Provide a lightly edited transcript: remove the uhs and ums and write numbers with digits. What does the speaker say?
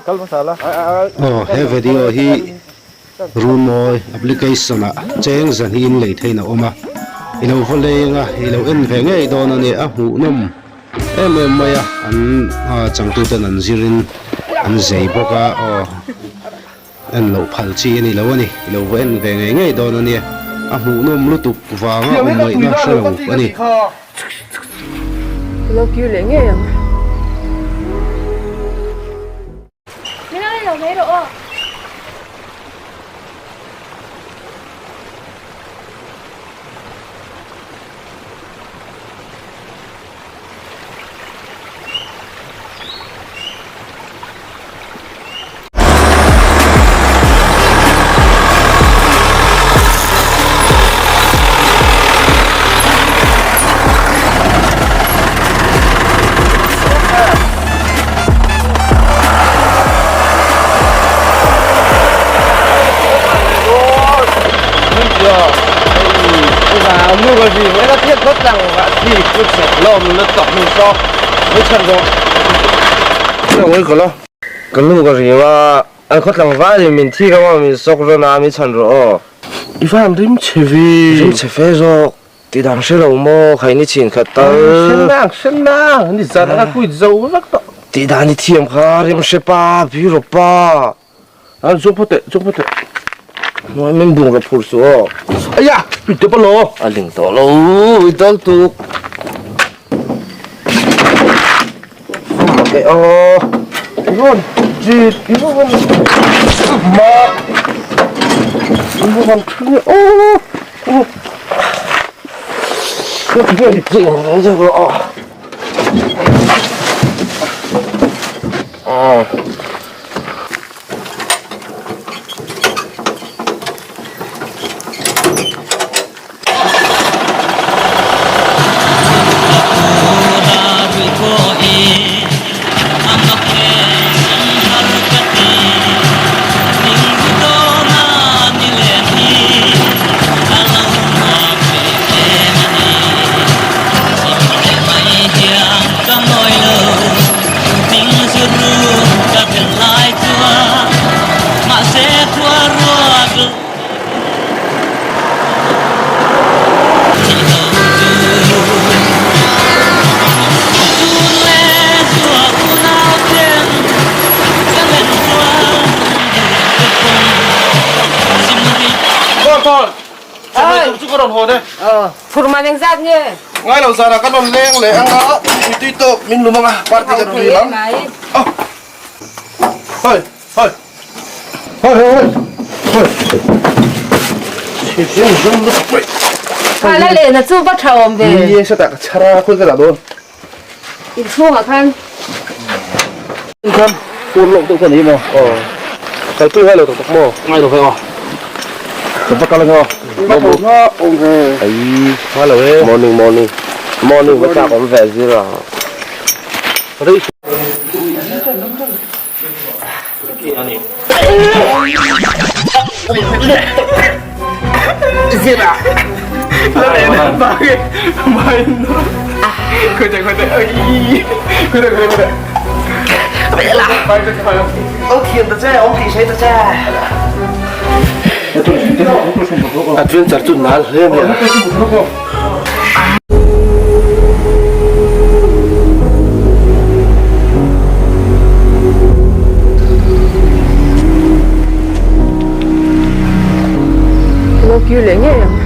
Aw he video hi Runmawi application ah cheng zahnih in lei theiin a awm a, i lo va leng a, i lo en ve ngei dawn a nia, a hmuhnawm em em mai a, an changtuten an zirin an zei bawk a, aw en loh phal chi a ni lo a ni, i lo va en ve ngei ngei dawn a nia, a hmuhnawm lutuk vanga awm ngaihna hre lo a ni. Ka lo kir leh ngei ang. Min lo en lo mai rawh aw. Ka nu ka ring a, an khaw tlangval in min thik anga min sawk rawn a, min chhan rawh aw. I van rim chhe ve. Rim chhe fe zawk. Ti dang hre lo maw khai ni chhin khat tal. Hre nang hre nang ni zan anga kuit zo vek tawh. Ti dan i thiam kha rim hre pa biro pa. A zawng phawt teh zawng phawt teh. Hnuai min bung rawh phur suh aw. Aya i tep alaw. A ling tawh lo i dal tuk. Ok aw. Rawn chit i va han ma i va han thu aw. Aw. Phurman engzat nge? Ngai lo zan ah kan rawn leng leh ang a, tui tawk min lum ang a, party kan rawn rim ang. Hoi hoi hoi hoi hoi Kha la lehna chu va tha awm ve. Ni e, ka chhar a, khawi ka dah dawn. Inchhungah khan. Khan pawn lawk deuh kha ni maw? Aw. Kalpui ngai lo tak tak maw? Ngai lo ve aw. Ka va kal ang aw. Va tho hma awm ve. Ai, hma lo e. Morning morning. Morning va chak awm ve zir ang. Rei Adventure chu nal hle mai a. Lo kir leh ngei ang.